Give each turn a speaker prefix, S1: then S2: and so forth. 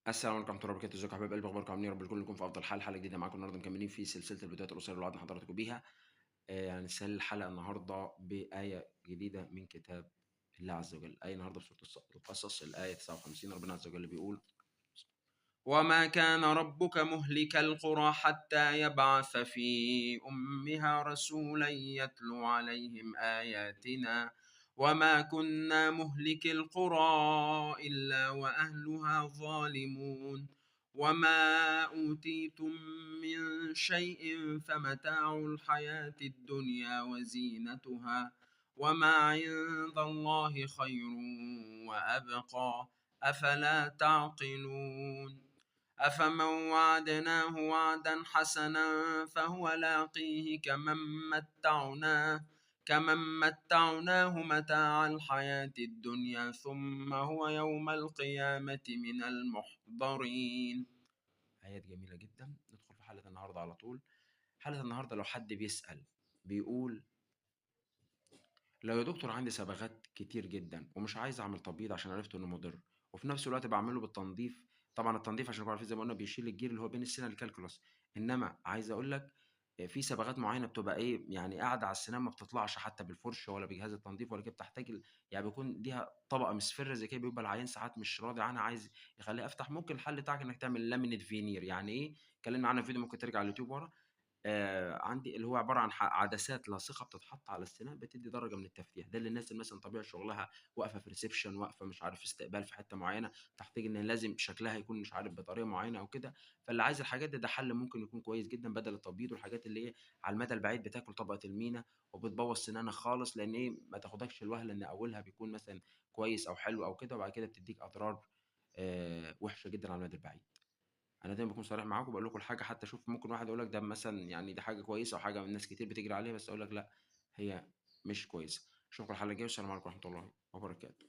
S1: السلام عليكم ورحمة الله وبركاته، ازيكم يا حبايب قلبي، اخباركم عاملين إيه؟ يا رب الكل يكون في افضل حال. حلقة جديدة معاكم النهارده، مكملين في سلسلة الفيديوهات القصيرة اللي وعدنا حضراتكم بيها. هنستهل الحلقة النهارده بآية جديدة من كتاب الله عز وجل. آية النهارده في سورة القصص، الآية 59. ربنا عز وجل بيقول: وما كان ربك مهلك القرى حتى يبعث في أمها رسولا يتلو عليهم آياتنا وما كنا مهلك القرى إلا وأهلها ظالمون وما أوتيتم من شيء فمتاع الحياة الدنيا وزينتها وما عند الله خير وأبقى أفلا تعقلون. أفمن وعدناه وعدا حسنا فهو لاقيه كمن متعناه متاع الحياة الدنيا ثم هو يوم القيامة من المحضرين. آيات جميلة جدا. ندخل في حلقة النهاردة على طول. حلقة النهاردة لو حد بيسأل بيقول: لو يا دكتور عندي صبغات كتير جدا ومش عايز اعمل تبييض عشان عرفت انه مضر، وفي نفس الوقت بعمله بالتنظيف. طبعا التنظيف عشان نكون عارفين زي ما قلنا بيشيل الجير اللي هو بين السنة ال calculus، انما عايز اقول لك في صبغات معينة بتبقى ايه يعني قاعدة على السنان ما بتطلعش حتى بالفرشه ولا بجهاز التنظيف ولا كده، بتحتاج يعني بيكون ليها طبقه مصفره زي كده، بيبقى العيان ساعات مش راضي عنها عايز يخليها افتح. ممكن الحل بتاعك انك تعمل laminate veneer. يعني ايه؟ اتكلمنا عنها في فيديو، ممكن ترجع على اليوتيوب ورا. عندي اللي هو عبارة عن عدسات لاصقه بتتحط على السنان بتدي درجه من التفتيح. ده اللي الناس اللي مثلا طبيعة شغلها واقفة في reception، واقفة مش عارف استقبال في حتة معينة، تحتاج ان لازم شكلها يكون مش عارف بطريقة معينة او كده. فاللي عايز الحاجات دي، ده حل ممكن يكون كويس جدا بدل التبييض والحاجات اللي هي على المدى البعيد بتاكل طبقه المينا وبتبوظ سنانها خالص، لان ايه ما تاخدكش الوهله ان اولها بيكون مثلا كويس او حلو او كده، وبعد كده بتديك اضرار وحشة جدا على المدى البعيد. انا دايما بكون صريح معاكم وبقول لكم الحاجة، حتى شوف ممكن واحد يقول لك ده مثلا يعني دي حاجة كويسة وحاجه الناس كتير بتجري عليها، بس اقول لك لا هي مش كويسة. اشوفكم الحلقة الجاية، والسلام عليكم ورحمة الله وبركاته.